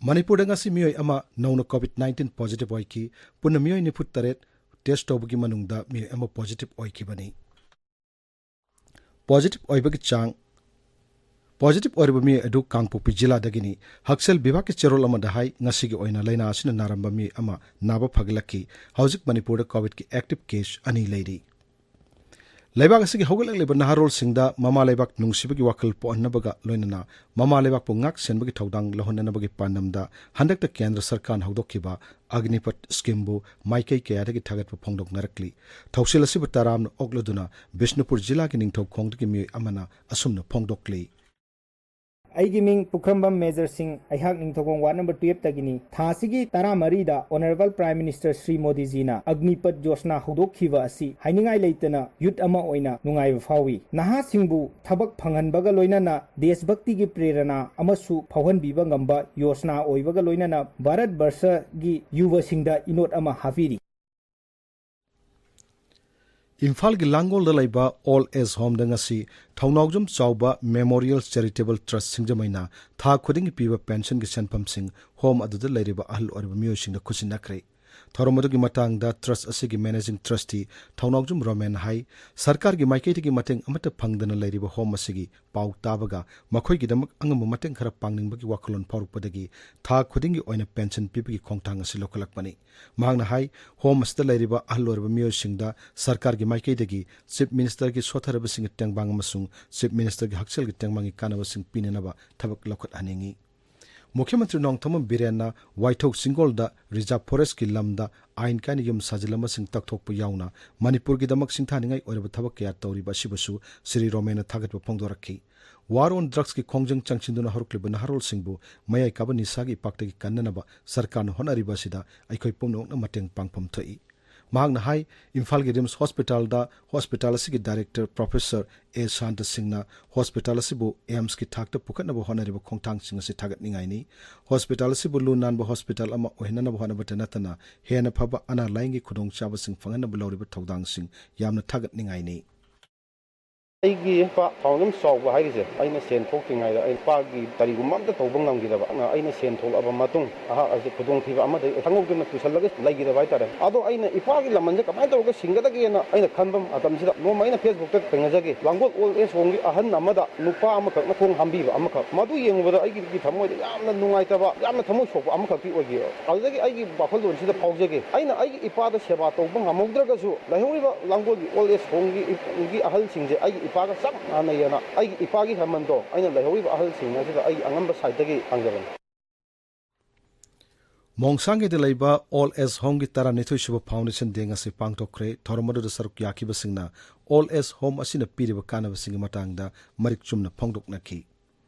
ꯃꯅꯤꯄꯨꯔꯗ ꯉꯁꯤ ꯃꯤꯑꯣꯏ ꯑꯃ ꯅꯧꯅ ꯀꯣꯚꯤꯗ ꯅꯥꯏꯟꯇꯤꯟ ꯄꯣꯖꯤꯇꯤꯚ ꯑꯣꯏꯈꯤ꯫ ꯄꯨꯟꯅ ꯃꯤꯑꯣꯏ ꯅꯤꯐꯨ ꯇꯔꯦꯠ ꯇꯦꯁ ꯇꯧꯕꯒꯤ ꯃꯅꯨꯡꯗ ꯃꯤꯑꯣꯏ ꯑꯃ ꯄꯣꯖꯤꯇꯤꯚ ꯑꯣꯏꯈꯤꯕꯅꯤ꯫ ꯄꯣꯖꯤꯇꯤꯚ ꯑꯣꯏꯕꯒꯤ ꯆꯥꯡ, ꯄꯣꯖꯤꯇꯤꯚ ꯑꯣꯏꯔꯤꯕ ꯃꯤꯑꯣꯏ ꯑꯗꯨ ꯀꯥꯡꯄꯣꯛꯄꯤ ꯖꯤꯂꯥꯗꯒꯤꯅꯤ꯫ ꯍꯛꯁꯦꯜ ꯕꯤꯚꯥꯒꯀꯤ ꯆꯦꯔꯣꯜ ꯑꯃꯗ ꯍꯥꯏ, ꯉꯁꯤꯒꯤ ꯑꯣꯏꯅ ꯂꯥꯏꯅꯥ ꯑꯁꯤꯅ ꯅꯥꯔꯝꯕ ꯃꯤꯑꯣꯏ ꯑꯃ ꯅꯥꯕ ꯐꯒꯠꯂꯛꯈꯤ꯫ ꯍꯧꯖꯤꯛ ꯃꯅꯤꯄꯨꯔꯗ ꯀꯣꯚꯤꯗꯀꯤ ꯑꯦꯛꯇꯤꯚ ꯀꯦꯁ ꯑꯅꯤ ꯂꯩꯔꯤ꯫ ꯂꯩꯕꯥꯛ ꯑꯁꯤꯒꯤ ꯍꯧꯒꯠꯂꯛꯂꯤꯕ ꯅꯍꯥꯔꯣꯜꯁꯤꯡꯗ ꯃꯃꯥ ꯂꯩꯕꯥꯛ ꯅꯨꯡꯁꯤꯕꯒꯤ ꯋꯥꯈꯜ ꯄꯣꯛꯍꯟꯅꯕꯒ ꯂꯣꯏꯅꯅ ꯃꯃꯥ ꯂꯩꯕꯥꯛꯄꯨ ꯉꯥꯛ ꯁꯦꯟꯕꯒꯤ ꯊꯧꯗꯥꯡ ꯂꯧꯍꯟꯅꯅꯕꯒꯤ ꯄꯥꯟꯗꯝꯗ ꯍꯟꯗꯛꯇ ꯀꯦꯟꯗ꯭ꯔ ꯁꯔꯀꯥꯔꯅ ꯍꯧꯗꯣꯛꯈꯤꯕ ꯑꯒꯅꯤꯄꯊ ꯁ꯭ꯀꯤꯝꯕꯨ ꯃꯥꯏꯀꯩ ꯀꯌꯥꯗꯒꯤ ꯊꯥꯒꯠꯄ ꯐꯣꯡꯗꯣꯛꯅꯔꯛꯂꯤ꯫ ꯊꯧꯁꯤꯜ ꯑꯁꯤꯕꯨ ꯇꯔꯥꯝꯅ ꯑꯣꯛꯂꯗꯨꯅ ꯕꯤꯁꯅꯨꯄꯨꯔ ꯖꯤꯂꯥꯒꯤ ꯅꯤꯡꯊꯧꯈꯣꯡꯗꯒꯤ ꯃꯤꯑꯣꯏ ꯑꯃꯅ ꯑꯁꯨꯝꯅ ꯐꯣꯡꯗꯣꯛꯂꯤ꯫ ꯑꯩꯒꯤ ꯃꯤꯡ ꯄꯨꯈ꯭ꯔꯝꯕꯝ ꯃꯦꯖꯔ ꯁꯤꯡ, ꯑꯩꯍꯥꯛ ꯅꯤꯡꯊꯧꯈꯣꯡ ꯋꯥꯔꯗ ꯅꯝꯕꯔ ꯇꯨꯌꯦꯜꯐꯇꯒꯤꯅꯤ꯫ ꯊꯥ ꯑꯁꯤꯒꯤ ꯇꯔꯥꯃꯔꯤꯗ ꯑꯣꯅꯔꯦꯕꯜ ꯄ꯭ꯔꯥꯏꯝ ꯃꯤꯅꯤꯁꯇꯔ ꯁ꯭ꯔꯤ ꯃꯣꯗꯤꯖꯤꯅ ꯑꯒꯅꯤꯄꯊ ꯌꯣꯖꯅꯥ ꯍꯧꯗꯣꯛꯈꯤꯕ ꯑꯁꯤ ꯍꯥꯏꯅꯤꯡꯉꯥꯏ ꯂꯩꯇꯅ ꯌꯨꯠ ꯑꯃ ꯑꯣꯏꯅ ꯅꯨꯡꯉꯥꯏꯕ ꯐꯥꯎꯏ꯫ ꯅꯍꯥꯁꯤꯡꯕꯨ ꯊꯕꯛ ꯐꯪꯍꯟꯕꯒ ꯂꯣꯏꯅꯅ ꯗꯦꯁꯚꯛꯇꯤꯒꯤ ꯄ꯭ꯔꯦꯔꯅꯥ ꯑꯃꯁꯨ ꯐꯥꯎꯍꯟꯕꯤꯕ ꯉꯝꯕ ꯌꯣꯖꯅꯥ ꯑꯣꯏꯕꯒ ꯂꯣꯏꯅꯅ ꯚꯥꯔꯠ ꯕꯔꯁꯒꯤ ꯌꯨꯕꯁꯤꯡꯗ ꯏꯅꯣꯠ ꯑꯃ ꯍꯥꯞꯄꯤꯔꯤ꯫ ꯏꯝꯐꯥꯜꯒꯤ ꯂꯥꯡꯒꯣꯜꯗ ꯂꯩꯕ ꯑꯣꯜ ꯑꯦꯖ ꯍꯣꯝꯗ ꯉꯁꯤ ꯊꯧꯅꯥꯎꯖꯝ ꯆꯥꯎꯕ ꯃꯦꯃꯣꯔꯤꯌꯦꯜ ꯆꯦꯔꯤꯇꯦꯕꯜ ꯇ꯭ꯔꯁ ꯁꯤꯡꯖꯃꯩꯅ ꯊꯥ ꯈꯨꯗꯤꯡꯒꯤ ꯄꯤꯕ ꯄꯦꯟꯁꯟꯒꯤ ꯁꯦꯟꯐꯝꯁꯤꯡ ꯍꯣꯝ ꯑꯗꯨꯗ ꯂꯩꯔꯤꯕ ꯑꯍꯜ ꯑꯣꯏꯔꯕ ꯃꯤꯑꯣꯏꯁꯤꯡꯗ ꯈꯨꯠꯁꯤꯟꯅꯈ꯭ꯔꯦ꯫ ꯊꯧꯔꯝ ꯑꯗꯨꯒꯤ ꯃꯇꯥꯡꯗ ꯇ꯭ꯔꯁ ꯑꯁꯤꯒꯤ ꯃꯦꯅꯦꯖꯤꯡ ꯇ꯭ꯔꯁꯇꯤ ꯊꯧꯅꯥꯎꯖꯝ ꯔꯣꯃꯦꯟ ꯍꯥꯏ, ꯁꯔꯀꯥꯔꯒꯤ ꯃꯥꯏꯀꯩꯗꯒꯤ ꯃꯇꯦꯡ ꯑꯃꯠꯇ ꯐꯪꯗꯅ ꯂꯩꯔꯤꯕ ꯍꯣꯝ ꯑꯁꯤꯒꯤ ꯄꯥꯎ ꯇꯥꯕꯒ ꯃꯈꯣꯏꯒꯤꯗꯃꯛ ꯑꯉꯝꯕ ꯃꯇꯦꯡ ꯈꯔ ꯄꯥꯡꯅꯤꯡꯕꯒꯤ ꯋꯥꯈꯜꯂꯣꯟ ꯐꯥꯎꯔꯛꯄꯗꯒꯤ ꯊꯥ ꯈꯨꯗꯤꯡꯒꯤ ꯑꯣꯏꯅ ꯄꯦꯟꯁꯟ ꯄꯤꯕꯒꯤ ꯈꯣꯡꯊꯥꯡ ꯑꯁꯤ ꯂꯧꯈꯠꯂꯛꯄꯅꯤ꯫ ꯃꯍꯥꯛꯅ ꯍꯥꯏ, ꯍꯣꯝ ꯑꯁꯤꯗ ꯂꯩꯔꯤꯕ ꯑꯍꯜ ꯑꯣꯏꯔꯕ ꯃꯤꯑꯣꯏꯁꯤꯡꯗ ꯁꯔꯀꯥꯔꯒꯤ ꯃꯥꯏꯀꯩꯗꯒꯤ ꯆꯤꯐ ꯃꯤꯅꯤꯁꯇꯔꯒꯤ ꯁꯣꯠꯊꯔꯕꯁꯤꯡꯒꯤ ꯇꯦꯡꯕꯥꯡ ꯑꯃꯁꯨꯡ ꯆꯤꯐ ꯃꯤꯅꯤꯁꯇꯔꯒꯤ ꯍꯛꯁꯦꯜꯒꯤ ꯇꯦꯡꯕꯥꯡꯒꯤ ꯀꯥꯟꯅꯕꯁꯤꯡ ꯄꯤꯅꯅꯕ ꯊꯕꯛ ꯂꯧꯈꯠꯍꯟꯅꯤꯡꯏ꯫ ꯃꯨꯈ꯭ꯌ ꯃꯟꯇ꯭ꯔꯤ ꯅꯣꯡꯊꯣꯝꯕꯝ ꯕꯤꯔꯦꯟꯅ ꯋꯥꯏꯊꯧ ꯆꯤꯡꯒꯣꯜꯗ ꯔꯤꯖꯥꯔꯚ ꯐꯣꯔꯦꯁ꯭ꯠꯀꯤ ꯂꯝꯗ ꯑꯥꯏꯟ ꯀꯥꯏꯅ ꯌꯨꯝ ꯁꯥꯖꯤꯜꯂꯝꯕꯁꯤꯡ ꯇꯛꯊꯣꯛꯄ ꯌꯥꯎꯅ ꯃꯅꯤꯄꯨꯔꯒꯤꯗꯃꯛ ꯁꯤꯡꯊꯥꯅꯤꯡꯉꯥꯏ ꯑꯣꯏꯔꯕ ꯊꯕꯛ ꯀꯌꯥ ꯇꯧꯔꯤꯕ ꯑꯁꯤꯕꯨꯁꯨ ꯁ꯭ꯔꯤ ꯔꯣꯃꯦꯟꯅ ꯊꯥꯒꯠꯄ ꯐꯣꯡꯗꯣꯔꯛꯈꯤ꯫ ꯋꯥꯔ ꯑꯣꯟ ꯗ꯭ꯔꯒꯁꯀꯤ ꯈꯣꯡꯖꯪ ꯆꯪꯁꯤꯟꯗꯨꯅ ꯍꯧꯔꯛꯂꯤꯕ ꯅꯍꯥꯔꯣꯜꯁꯤꯡꯕꯨ ꯃꯌꯥꯏ ꯀꯥꯕ ꯅꯤꯁꯥꯒꯤ ꯏꯄꯥꯛꯇꯒꯤ ꯀꯟꯅꯅꯕ ꯁꯔꯀꯥꯔꯅ ꯍꯣꯠꯅꯔꯤꯕ ꯑꯁꯤꯗ ꯑꯩꯈꯣꯏ ꯄꯨꯝꯅꯃꯛꯅ ꯃꯇꯦꯡ ꯄꯥꯡꯐꯝ ꯊꯣꯛꯏ꯫ ꯃꯍꯥꯛꯅ ꯍꯥꯏ, ꯏꯝꯐꯥꯜꯒꯤ ꯔꯤꯝꯁ ꯍꯣꯁꯄꯤꯇꯥꯜꯗ ꯍꯣꯁꯄꯤꯇꯥꯜ ꯑꯁꯤꯒꯤ ꯗꯥꯏꯔꯦꯛꯇꯔ ꯄ꯭ꯔꯣꯐꯦꯁꯔ ꯑꯦ ꯁꯥꯟꯇ ꯁꯤꯡꯅ ꯍꯣꯁꯄꯤꯇꯥꯜ ꯑꯁꯤꯕꯨ ꯑꯦꯝꯁꯀꯤ ꯊꯥꯛꯇ ꯄꯨꯈꯠꯅꯕ ꯍꯣꯠꯅꯔꯤꯕ ꯈꯣꯡꯊꯥꯡꯁꯤꯡ ꯑꯁꯤ ꯊꯥꯒꯠꯅꯤꯡꯉꯥꯏꯅꯤ꯫ ꯍꯣꯁꯄꯤꯇꯥꯜ ꯑꯁꯤꯕꯨ ꯂꯨ ꯅꯥꯟꯕ ꯍꯣꯁꯄꯤꯇꯥꯜ ꯑꯃ ꯑꯣꯏꯍꯟꯅꯕ ꯍꯣꯠꯅꯕꯇ ꯅꯠꯇꯅ ꯍꯦꯟꯅ ꯐꯕ ꯑꯅꯥ ꯂꯥꯏꯌꯦꯡꯒꯤ ꯈꯨꯗꯣꯡꯆꯥꯕꯁꯤꯡ ꯐꯪꯍꯟꯅꯕ ꯂꯧꯔꯤꯕ ꯊꯧꯗꯥꯡꯁꯤꯡ ꯌꯥꯝꯅ ꯊꯥꯒꯠꯅꯤꯡꯉꯥꯏꯅꯤ꯫ ꯑꯩꯒꯤ ꯏꯄꯥ ꯊꯧꯅꯥꯎꯖꯝ ꯆꯥꯎꯕ ꯍꯥꯏꯔꯤꯁꯦ ꯑꯩꯅ ꯁꯦꯟ ꯊꯣꯛꯇ꯭ꯔꯤꯉꯩꯗ ꯑꯩ ꯏꯄꯥꯒꯤ ꯀꯔꯤꯒꯨꯝꯕ ꯑꯝꯇ ꯇꯧꯕ ꯉꯝꯈꯤꯗꯕ, ꯑꯩꯅ ꯁꯦꯟ ꯊꯣꯛꯂꯛꯑꯕ ꯃꯇꯨꯡ ꯑꯩꯍꯥꯛ ꯑꯁꯤ ꯈꯨꯗꯣꯡꯊꯤꯕ ꯑꯃꯗꯒꯤ ꯈꯪꯍꯧꯗꯅ ꯇꯨꯁꯜꯂꯒ ꯂꯩꯈꯤꯗꯕ ꯍꯥꯏꯇꯥꯔꯦ꯫ ꯑꯗꯣ ꯑꯩꯅ ꯏꯄꯥꯒꯤ ꯂꯃꯟꯁꯦ ꯀꯃꯥꯏꯅ ꯇꯧꯔꯒ ꯁꯤꯡꯒꯗꯒꯦꯅ ꯑꯩꯅ ꯈꯟꯕ ꯃꯇꯝꯁꯤꯗ ꯅꯣꯡꯃ ꯑꯩꯅ ꯐꯦꯁꯕꯨꯛꯇ ꯊꯦꯡꯅꯖꯈꯤ, ꯂꯥꯡꯒꯣꯜ ꯑꯣꯜ ꯑꯦꯖ ꯍꯣꯝꯒꯤ ꯑꯍꯟ ꯑꯃꯗ ꯅꯨꯄꯥ ꯑꯃꯈꯛꯅ ꯊꯣꯡ ꯍꯥꯝꯕꯤꯕ ꯑꯃꯈꯛ꯫ ꯃꯗꯨ ꯌꯦꯡꯉꯨꯕꯗ ꯑꯩꯒꯤ ꯊꯃꯣꯏꯗ ꯌꯥꯝꯅ ꯅꯨꯡꯉꯥꯏꯇꯕ, ꯌꯥꯝꯅ ꯊꯃꯣꯏ ꯁꯣꯛꯄ ꯑꯃꯈꯛꯇꯤ ꯑꯣꯏꯈꯤ꯫ ꯑꯗꯨꯗꯒꯤ ꯑꯩꯒꯤ ꯋꯥꯈꯜꯂꯣꯟꯁꯤꯗ ꯐꯥꯎꯖꯈꯤ, ꯑꯩꯅ ꯑꯩꯒꯤ ꯏꯄꯥꯗ ꯁꯦꯕꯥ ꯇꯧꯕ ꯉꯝꯍꯧꯗ꯭ꯔꯒꯁꯨ ꯂꯩꯍꯧꯔꯤꯕ ꯂꯥꯡꯒꯣꯜꯒꯤ ꯑꯣꯜ ꯑꯦꯖ ꯍꯣꯝꯒꯤ ꯒꯤ ꯑꯍꯜꯁꯤꯡꯁꯦ ꯑꯩꯒꯤ ꯏꯄꯥꯒ ꯆꯞ ꯃꯥꯟꯅꯩꯌꯦꯅ ꯑꯩꯒꯤ ꯏꯄꯥꯒꯤ ꯍꯦꯃꯟꯗꯣ ꯑꯩꯅ ꯂꯩꯍꯧꯔꯤꯕ ꯑꯍꯜꯁꯤꯡ ꯑꯁꯤꯗ ꯑꯩ ꯑꯉꯝꯕ ꯁꯥꯏꯠꯇꯒꯤ ꯍꯪꯖꯕꯅꯤ꯫ ꯃꯣꯡꯁꯥꯡꯒꯤꯗ ꯂꯩꯕ ꯑꯣꯜ ꯑꯦꯖ ꯍꯣꯝꯒꯤ ꯇꯔꯥꯅꯤꯊꯣꯏ ꯁꯨꯕ ꯐꯥꯎꯟꯗꯦꯁꯟ ꯗꯦ ꯉꯁꯤ ꯄꯥꯡꯊꯣꯛꯈ꯭ꯔꯦ꯫ ꯊꯧꯔꯝ ꯑꯗꯨꯗ ꯁꯔꯨꯛ ꯌꯥꯈꯤꯕꯁꯤꯡꯅ ꯑꯣꯜ ꯑꯦꯖ ꯍꯣꯝ ꯑꯁꯤꯅ ꯄꯤꯔꯤꯕ ꯀꯥꯟꯅꯕꯁꯤꯡꯒꯤ ꯃꯇꯥꯡꯗ ꯃꯔꯤꯛ ꯆꯨꯝꯅ ꯐꯣꯡꯗꯣꯛꯅꯈꯤ꯫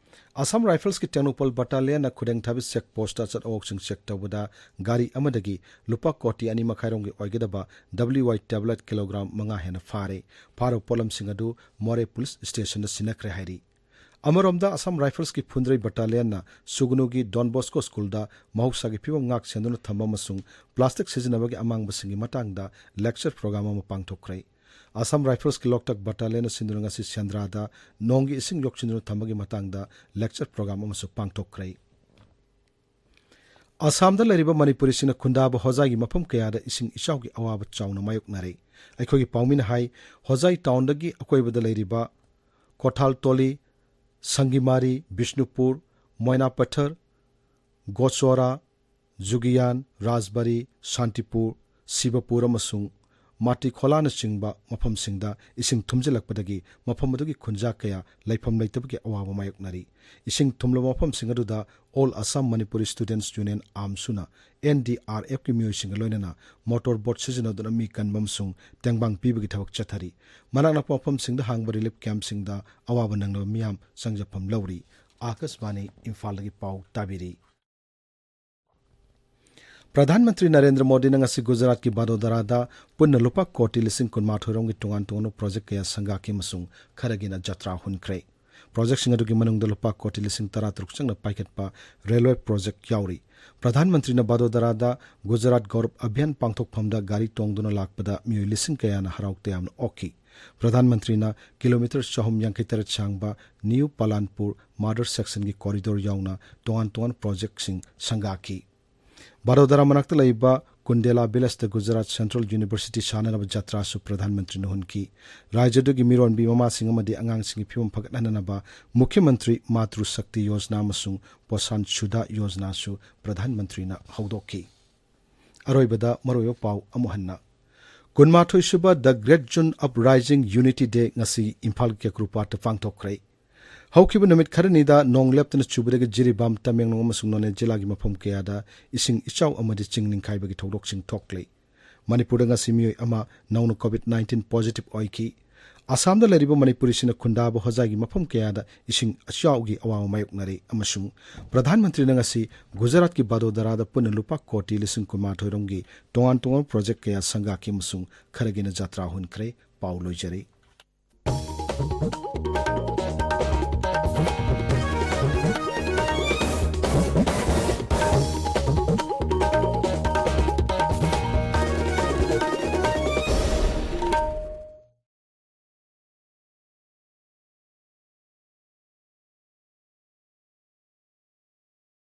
ꯑꯁꯥꯝ ꯔꯥꯏꯐꯜꯁꯀꯤ ꯇꯦꯡꯅꯧꯄꯜ ꯕꯠꯇꯥꯂꯤꯌꯟꯅ ꯈꯨꯗꯦꯡꯊꯥꯕꯤ ꯆꯦꯛ ꯄꯣꯁꯇ ꯑꯆꯠ ꯑꯋꯣꯛꯁꯤꯡ ꯆꯦꯛ ꯇꯧꯕꯗ ꯒꯥꯔꯤ ꯑꯃꯗꯒꯤ ꯂꯨꯄꯥ ꯀꯣꯇꯤ ꯑꯅꯤ ꯃꯈꯥꯏꯔꯣꯝꯒꯤ ꯑꯣꯏꯒꯗꯕ ꯗꯕ꯭ꯂꯤꯌꯨ ꯑꯥꯏ ꯇꯦꯕ꯭ꯂꯦꯠ ꯀꯤꯂꯣꯒ꯭ꯔꯥꯝ ꯃꯉꯥ ꯍꯦꯟꯅ ꯐꯥꯔꯦ꯫ ꯐꯥꯔꯕ ꯄꯣꯠꯂꯝꯁꯤꯡ ꯑꯗꯨ ꯃꯣꯔꯦ ꯄꯨꯂꯤꯁ ꯁ꯭ꯇꯦꯁꯟꯗ ꯁꯤꯟꯅꯈ꯭ꯔꯦ ꯍꯥꯏꯔꯤ꯫ ꯑꯃꯔꯣꯝꯗ ꯑꯁꯥꯝ ꯔꯥꯏꯐꯜꯁꯀꯤ ꯐꯨꯟꯗ꯭ꯔꯩ ꯕꯠꯇꯥꯂꯤꯌꯟꯅ ꯁꯨꯒꯅꯨꯒꯤ ꯗꯣꯟ ꯕꯣꯁꯀꯣ ꯁ꯭ꯀꯨꯜꯗ ꯃꯍꯧꯁꯥꯒꯤ ꯐꯤꯕꯝ ꯉꯥꯛ ꯁꯦꯟꯗꯨꯅ ꯊꯝꯕ ꯑꯃꯁꯨꯡ ꯄ꯭ꯂꯥꯁꯇꯤꯛ ꯁꯤꯖꯤꯟꯅꯕꯒꯤ ꯑꯃꯥꯡꯕꯁꯤꯡꯒꯤ ꯃꯇꯥꯡꯗ ꯂꯦꯛꯆꯔ ꯄ꯭ꯔꯣꯒ꯭ꯔꯥꯝ ꯑꯃ ꯄꯥꯡꯊꯣꯛꯈ꯭ꯔꯦ꯫ ꯑꯁꯥꯝ ꯔꯥꯏꯐꯜꯁꯀꯤ ꯂꯣꯛꯇꯥꯛ ꯕꯠꯇꯥꯂꯤꯌꯟꯅ ꯁꯤꯟꯗꯨꯅ ꯉꯁꯤ ꯁꯦꯟꯗ꯭ꯔꯥꯗ ꯅꯣꯡꯒꯤ ꯏꯁꯤꯡ ꯌꯣꯛꯁꯤꯟꯗꯨꯅ ꯊꯝꯕꯒꯤ ꯃꯇꯥꯡꯗ lecture program ꯑꯃꯁꯨ ꯄꯥꯡꯊꯣꯛꯈ꯭ꯔꯦ꯫ ꯑꯁꯥꯝꯗ ꯂꯩꯔꯤꯕ ꯃꯅꯤꯄꯨꯔꯤꯁꯤꯡꯅ ꯈꯨꯟꯗꯥꯕ ꯍꯣꯖꯥꯏꯒꯤ ꯃꯐꯝ ꯀꯌꯥꯗ ꯏꯁꯤꯡ ꯏꯆꯥꯎꯒꯤ ꯑꯋꯥꯕ ꯆꯥꯎꯅ ꯃꯥꯌꯣꯛꯅꯔꯤ꯫ ꯑꯩꯈꯣꯏꯒꯤ ꯄꯥꯎꯃꯤꯅ ꯍꯥꯏ, ꯍꯣꯖꯥꯏ ꯇꯥꯎꯟꯗꯒꯤ ꯑꯀꯣꯏꯕꯗ ꯂꯩꯔꯤꯕ ꯀꯣꯊꯥꯜꯇꯣꯂꯤ, ꯁꯪꯒꯤꯃꯥꯔꯤ, ꯕꯤꯁꯅꯨꯄꯨꯔ, ꯃꯣꯏꯅꯥꯄꯊꯔ, ꯒꯣꯆꯣꯔꯥ, ꯖꯨꯒꯤꯌꯥꯟ, ꯔꯥꯖꯕꯥꯔꯤ, ꯁꯥꯟꯇꯤꯄꯨꯔ, ꯁꯤꯕꯄꯨꯔ ꯑꯃꯁꯨꯡ ꯃꯥꯇꯤꯈꯣꯂꯥꯅꯆꯤꯡꯕ ꯃꯐꯝꯁꯤꯡꯗ ꯏꯁꯤꯡ ꯊꯨꯝꯖꯤꯜꯂꯛꯄꯗꯒꯤ ꯃꯐꯝ ꯑꯗꯨꯒꯤ ꯈꯨꯟꯖꯥ ꯀꯌꯥ ꯂꯩꯐꯝ ꯂꯩꯇꯕꯒꯤ ꯑꯋꯥꯕ ꯃꯥꯌꯣꯛꯅꯔꯤ꯫ ꯏꯁꯤꯡ ꯊꯨꯝꯂꯕ ꯃꯐꯝꯁꯤꯡ ꯑꯗꯨꯗ All Assam Manipuri Students Union, ꯑꯥꯝꯁꯨꯅ, NDRFꯀꯤ ꯃꯤꯑꯣꯏꯁꯤꯡꯒ ꯂꯣꯏꯅꯅ motor boat ꯁꯤꯖꯤꯟꯅꯗꯨꯅ ꯃꯤ ꯀꯟꯕ ꯑꯃꯁꯨꯡ ꯇꯦꯡꯕꯥꯡ ꯄꯤꯕꯒꯤ ꯊꯕꯛ ꯆꯠꯊꯔꯤ꯫ ꯃꯅꯥꯛ ꯅꯛꯄ ꯃꯐꯝꯁꯤꯡꯗ ꯍꯥꯡꯕ relief campꯁꯤꯡꯗ ꯑꯋꯥꯕ ꯅꯪꯂꯕ ꯃꯤꯌꯥꯝ ꯆꯪꯖꯐꯝ ꯂꯧꯔꯤ꯫ ꯑꯥꯀꯥꯁꯕꯥꯅꯤ ꯏꯝꯐꯥꯜꯗꯒꯤ ꯄꯥꯎ ꯇꯥꯕꯤꯔꯤ꯫ ꯄ꯭ꯔꯙꯥꯟ ꯃꯟꯇ꯭ꯔꯤ ꯅꯔꯦꯟꯗ꯭ꯔ ꯃꯣꯗꯤꯅ ꯉꯁꯤ ꯒꯨꯖꯔꯥꯠꯀꯤ ꯕꯥꯗꯣꯗꯔꯥꯗ ꯄꯨꯟꯅ ꯂꯨꯄꯥ ꯀꯣꯇꯤ ꯂꯤꯁꯤꯡ ꯀꯨꯟꯃꯥꯊꯣꯏ ꯔꯣꯝꯒꯤ ꯇꯣꯉꯥꯟ ꯇꯣꯉꯥꯟꯕ project ꯀꯌꯥ ꯁꯪꯒꯥꯈꯤ ꯑꯃꯁꯨꯡ ꯈꯔꯒꯤꯅ ꯖꯇ꯭ꯔꯥ ꯍꯨꯟꯈ꯭ꯔꯦ꯫ Projectꯁꯤꯡ ꯑꯗꯨꯒꯤ ꯃꯅꯨꯡꯗ ꯂꯨꯄꯥ ꯀꯣꯇꯤ ꯂꯤꯁꯤꯡ ꯇꯔꯥꯇꯔꯨꯛ ꯆꯪꯅ ꯄꯥꯏꯈꯠꯄ railway project ꯌꯥꯎꯔꯤ꯫ ꯄ꯭ꯔꯙꯥꯟ ꯃꯟꯇ꯭ꯔꯤꯅ ꯕꯥꯗꯣꯗꯔꯥꯗ ꯒꯨꯖꯔꯥꯠ ꯒꯧꯔꯕ ꯑꯚꯤꯌꯥꯟ ꯄꯥꯡꯊꯣꯛꯐꯝꯗ ꯒꯥꯔꯤ ꯇꯣꯡꯗꯨꯅ ꯂꯥꯛꯄꯗ ꯃꯤꯑꯣꯏ ꯂꯤꯁꯤꯡ ꯀꯌꯥꯅ ꯍꯔꯥꯎ ꯇꯌꯥꯝꯅ ꯑꯣꯛꯈꯤ꯫ ꯄ꯭ꯔꯙꯥꯟ ꯃꯟꯇ꯭ꯔꯤꯅ kilometre ꯆꯍꯨꯝ ꯌꯥꯡꯈꯩ ꯇꯔꯦꯠ ꯁꯥꯡꯕ ꯅ꯭ꯌꯨ ꯄꯂꯥꯟꯄꯨꯔ ꯃꯥꯗꯔ ꯁꯦꯛꯁꯟꯒꯤ corridor ꯌꯥꯎꯅ ꯇꯣꯉꯥꯟ ꯇꯣꯉꯥꯟꯕ projectꯁꯤꯡ ꯁꯪꯒꯥꯈꯤ꯫ ꯕꯥꯗꯣꯗꯔꯥ ꯃꯅꯥꯛꯇ ꯂꯩꯕ ꯀꯨꯟꯗꯦꯂꯥ ꯚꯤꯂꯦꯖꯇ ꯒꯨꯖꯔꯥꯠ Central University ꯁꯥꯟꯅꯅꯕ ꯖꯇ꯭ꯔꯥꯁꯨ ꯄ꯭ꯔꯙꯥꯟ ꯃꯟꯇ꯭ꯔꯤꯅ ꯍꯨꯟꯈꯤ꯫ ꯔꯥꯖ꯭ꯌꯗꯨꯒꯤ ꯃꯤꯔꯣꯟꯕꯤ ꯃꯃꯥꯁꯤꯡ ꯑꯃꯗꯤ ꯑꯉꯥꯡꯁꯤꯡꯒꯤ ꯐꯤꯕꯝ ꯐꯒꯠꯍꯟꯅꯅꯕ ꯃꯨꯈ꯭ꯌ ꯃꯟꯇ꯭ꯔꯤ ꯃꯥꯇ꯭ꯔꯨ ꯁꯛꯇꯤ ꯌꯣꯖꯅꯥ ꯑꯃꯁꯨꯡ ꯄꯣꯁꯥꯟ ꯁꯨꯗꯥ ꯌꯣꯖꯅꯥꯁꯨ ꯄ꯭ꯔꯙꯥꯟ ꯃꯟꯇ꯭ꯔꯤꯅ ꯍꯧꯗꯣꯛꯈꯤ꯫ ꯑꯔꯣꯏꯕꯗ ꯃꯔꯨꯑꯣꯏꯕ ꯄꯥꯎ ꯑꯃꯨꯛ ꯍꯟꯅ꯫ ꯀꯨꯟꯃꯥꯊꯣꯏ ꯁꯨꯕ The Great June Uprising Unity Day ꯉꯁꯤ ꯏꯝꯐꯥꯜꯒꯤ ꯀꯦꯀ꯭ꯔꯨꯄꯥꯠꯇ ꯄꯥꯡꯊꯣꯛꯈ꯭ꯔꯦ꯫ ꯍꯧꯈꯤꯕ ꯅꯨꯃꯤꯠ ꯈꯔꯅꯤꯗ ꯅꯣꯡ ꯂꯦꯞꯇꯅ ꯆꯨꯕꯗꯒꯤ ꯖꯤꯔꯤꯕꯥꯝ, ꯇꯃꯦꯡꯂꯣꯡ ꯑꯃꯁꯨꯡ ꯅꯣꯅꯦ ꯖꯤꯂꯥꯒꯤ ꯃꯐꯝ ꯀꯌꯥꯗ ꯏꯁꯤꯡ ꯏꯆꯥꯎ ꯑꯃꯗꯤ ꯆꯤꯡ ꯅꯤꯡꯈꯥꯏꯕꯒꯤ ꯊꯧꯗꯣꯛꯁꯤꯡ ꯊꯣꯛꯂꯤ꯫ ꯃꯅꯤꯄꯨꯔꯗ ꯉꯁꯤ ꯃꯤꯑꯣꯏ ꯑꯃ ꯅꯧꯅ COVID nineteen positive ꯑꯣꯏꯈꯤ꯫ ꯑꯁꯥꯝꯗ ꯂꯩꯔꯤꯕ ꯃꯅꯤꯄꯨꯔꯤꯁꯤꯡꯅ ꯈꯨꯟꯗꯥꯕ ꯍꯣꯖꯥꯏꯒꯤ ꯃꯐꯝ ꯀꯌꯥꯗ ꯏꯁꯤꯡ ꯏꯆꯥꯎꯒꯤ ꯑꯋꯥꯕ ꯃꯥꯌꯣꯛꯅꯔꯤ ꯑꯃꯁꯨꯡ ꯄ꯭ꯔꯙꯥꯟ ꯃꯟꯇ꯭ꯔꯤꯅ ꯉꯁꯤ ꯒꯨꯖꯔꯥꯠꯀꯤ ꯕꯥꯗꯣꯗꯔꯥꯗ ꯄꯨꯟꯅ ꯂꯨꯄꯥ ꯀꯣꯇꯤ ꯂꯤꯁꯤꯡ ꯀꯨꯟꯃꯥꯊꯣꯏ ꯔꯣꯝꯒꯤ ꯇꯣꯉꯥꯟ ꯇꯣꯉꯥꯟꯕ project ꯀꯌꯥ ꯁꯪꯒꯥꯈꯤ ꯑꯃꯁꯨꯡ ꯈꯔꯒꯤꯅ ꯖꯇ꯭ꯔꯥ ꯍꯨꯟꯈ꯭ꯔꯦ꯫ ꯄꯥꯎ ꯂꯣꯏꯖꯔꯦ꯫